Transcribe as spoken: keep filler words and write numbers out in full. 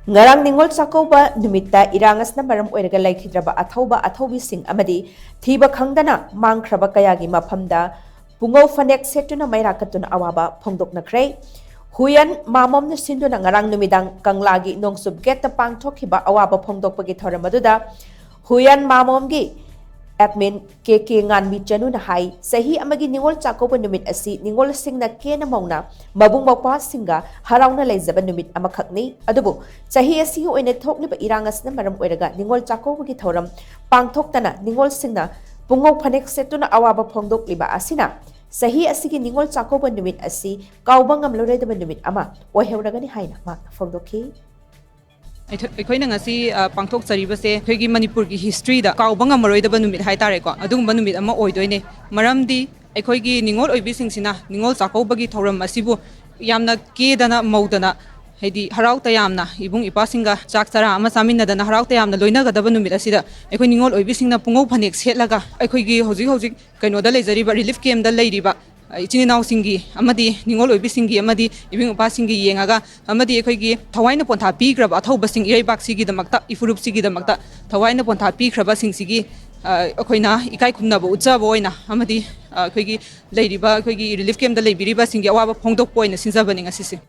ꯉꯔꯥꯡ ꯅꯤꯉꯣꯜ ꯆꯥꯛꯀꯧꯕ ꯅꯨꯃꯤꯠꯇ ꯏꯔꯥꯡ ꯑꯁꯤꯅ ꯃꯔꯝ ꯑꯣꯏꯔꯒ ꯂꯩꯈꯤꯗ꯭ꯔꯕ ꯑꯊꯧꯕ ꯑꯊꯧꯕꯤꯁꯤꯡ ꯑꯃꯗꯤ ꯊꯤꯕ ꯈꯪꯗꯅ ꯃꯥꯡꯈ꯭ꯔꯕ ꯀꯌꯥꯒꯤ ꯃꯐꯝꯗ ꯄꯨꯡꯉꯧ ꯐꯅꯦꯛ ꯁꯦꯠꯇꯨꯅ ꯃꯩꯔꯥ ꯀꯠꯇꯨꯅ ꯑꯋꯥꯕ ꯐꯣꯡꯗꯣꯛꯅꯈ꯭ꯔꯦ꯫ ꯍꯨꯌꯟ ꯃꯥꯃꯣꯝꯅ ꯁꯤꯟꯗꯨꯅ ꯉꯔꯥꯡ ꯅꯨꯃꯤꯗꯥꯡ ꯀꯪꯂꯥꯒꯤ ꯅꯣꯡꯆꯨꯞ ꯒꯦꯠꯇ ꯄꯥꯡꯊꯣꯛꯈꯤꯕ ꯑꯋꯥꯕ ꯐꯣꯡꯗꯣꯛꯄꯒꯤ ꯊꯧꯔꯝ ꯑꯗꯨꯗ ꯍꯨꯌꯟ ꯃꯥꯃꯣꯝꯒꯤ ꯑꯦꯗꯃꯤꯟ ꯀꯦ ꯀꯦ ꯉꯥꯟꯕꯤ ꯆꯅꯨꯅ ꯍꯥꯏ, ꯆꯍꯤ ꯑꯃꯒꯤ ꯅꯤꯉꯣꯜ ꯆꯥꯛꯀꯧꯕ ꯅꯨꯃꯤꯠ ꯑꯁꯤ ꯅꯤꯉꯣꯜꯁꯤꯡꯅ ꯀꯦꯅ ꯃꯧꯅ ꯃꯕꯨꯡ ꯃꯧꯄ꯭ꯋꯥꯁꯤꯡꯒ ꯍꯔꯥꯎꯅ ꯂꯩꯖꯕ ꯅꯨꯃꯤꯠ ꯑꯃꯈꯛꯅꯤ꯫ ꯑꯗꯨꯕꯨ ꯆꯍꯤ ꯑꯁꯤꯒꯤ ꯑꯣꯏꯅ ꯊꯣꯛꯂꯤꯕ ꯏꯔꯥꯡ ꯑꯁꯤꯅ ꯃꯔꯝ ꯑꯣꯏꯔꯒ ꯅꯤꯉꯣꯜ ꯆꯥꯛꯀꯧꯕꯒꯤ ꯊꯧꯔꯝ ꯄꯥꯡꯊꯣꯛꯇꯅ ꯅꯤꯉꯣꯜꯁꯤꯡꯅ ꯄꯨꯡꯉꯧ ꯐꯅꯦꯛ ꯁꯦꯠꯇꯨꯅ ꯑꯋꯥꯕ ꯐꯣꯡꯗꯣꯛꯂꯤꯕ ꯑꯁꯤꯅ ꯆꯍꯤ ꯑꯁꯤꯒꯤ ꯅꯤꯉꯣꯜ ꯆꯥꯛꯀꯧꯕ ꯅꯨꯃꯤꯠ ꯑꯁꯤ ꯀꯥꯎꯕ ꯉꯝꯂꯔꯣꯏꯗꯕ ꯅꯨꯃꯤꯠ ꯑꯃ ꯑꯣꯏꯍꯧꯔꯒꯅꯤ ꯍꯥꯏꯅ ꯃꯍꯥꯛꯅ ꯐꯣꯡꯗꯣꯛꯈꯤ꯫ ꯑꯩꯈꯣꯏꯅ ꯉꯁꯤ ꯄꯥꯡꯊꯣꯛꯆꯔꯤꯕꯁꯦ ꯑꯩꯈꯣꯏꯒꯤ ꯃꯅꯤꯄꯨꯔꯒꯤ ꯍꯤꯁꯇ꯭ꯔꯤꯗ ꯀꯥꯎꯕ ꯉꯝꯃꯔꯣꯏꯗꯕ ꯅꯨꯃꯤꯠ ꯍꯥꯏꯇꯥꯔꯦꯀꯣ, ꯑꯗꯨꯒꯨꯝꯕ ꯅꯨꯃꯤꯠ ꯑꯃ ꯑꯣꯏꯗꯣꯏꯅꯦ꯫ ꯃꯔꯝꯗꯤ ꯑꯩꯈꯣꯏꯒꯤ ꯅꯤꯉꯣꯜ ꯑꯣꯏꯕꯤꯁꯤꯡꯁꯤꯅ ꯅꯤꯉꯣꯜ ꯆꯥꯛꯀꯧꯕꯒꯤ ꯊꯧꯔꯝ ꯑꯁꯤꯕꯨ ꯌꯥꯝꯅ ꯀꯦꯗꯅ ꯃꯧꯗꯅ, ꯍꯥꯏꯗꯤ ꯍꯔꯥꯎ ꯇꯌꯥꯝꯅ ꯏꯕꯨꯡ ꯏꯄ꯭ꯋꯥꯁꯤꯡꯒ ꯆꯥꯛ ꯆꯔꯥ ꯑꯃ ꯆꯥꯃꯤꯟꯅꯗꯅ ꯍꯔꯥꯎ ꯇꯌꯥꯝꯅ ꯂꯣꯏꯅꯒꯗꯕ ꯅꯨꯃꯤꯠ ꯑꯁꯤꯗ ꯑꯩꯈꯣꯏ ꯅꯤꯉꯣꯜ ꯑꯣꯏꯕꯤꯁꯤꯡꯅ ꯄꯨꯡꯉꯧ ꯐꯅꯦꯛ ꯁꯦꯠꯂꯒ ꯑꯩꯈꯣꯏꯒꯤ ꯍꯧꯖꯤꯛ ꯍꯧꯖꯤꯛ ꯀꯩꯅꯣꯗ ꯂꯩꯖꯔꯤꯕ ꯔꯤꯂꯤꯐ ꯀꯦꯝꯗ ꯂꯩꯔꯤꯕ ꯏꯆꯤꯟ ꯏꯅꯥꯎꯁꯤꯡꯒꯤ ꯑꯃꯗꯤ ꯅꯤꯉꯣꯜ ꯑꯣꯏꯕꯤꯁꯤꯡꯒꯤ ꯑꯃꯗꯤ ꯏꯕꯨꯡ ꯏꯄ꯭ꯋꯥꯁꯤꯡꯒꯤ ꯌꯦꯡꯉꯒ ꯑꯃꯗꯤ ꯑꯩꯈꯣꯏꯒꯤ ꯊꯋꯥꯏꯅ ꯄꯣꯟꯊꯥ ꯄꯤꯈ꯭ꯔꯕ ꯑꯊꯧꯕꯁꯤꯡ ꯏꯔꯩꯕꯥꯛꯁꯤꯒꯤꯗꯃꯛꯇ, ꯏꯐꯨꯔꯨꯞꯁꯤꯒꯤꯗꯃꯛꯇ ꯊꯋꯥꯏꯅ ꯄꯣꯟꯊꯥ ꯄꯤꯈ꯭ꯔꯕꯁꯤꯡꯁꯤꯒꯤ ꯑꯩꯈꯣꯏꯅ ꯏꯀꯥꯏ ꯈꯨꯝꯅꯕ ꯎꯠꯆꯕ ꯑꯣꯏꯅ ꯑꯃꯗꯤ ꯑꯩꯈꯣꯏꯒꯤ ꯂꯩꯔꯤꯕ ꯑꯩꯈꯣꯏꯒꯤ ꯔꯤꯂꯤꯐ ꯀꯦꯝꯗ ꯂꯩꯕꯤꯔꯤꯕꯁꯤꯡꯒꯤ ꯑꯋꯥꯕ ꯐꯣꯡꯗꯣꯛꯄ ꯑꯣꯏꯅ ꯁꯤꯟꯖꯕꯅꯤ ꯉꯁꯤꯁꯦ꯫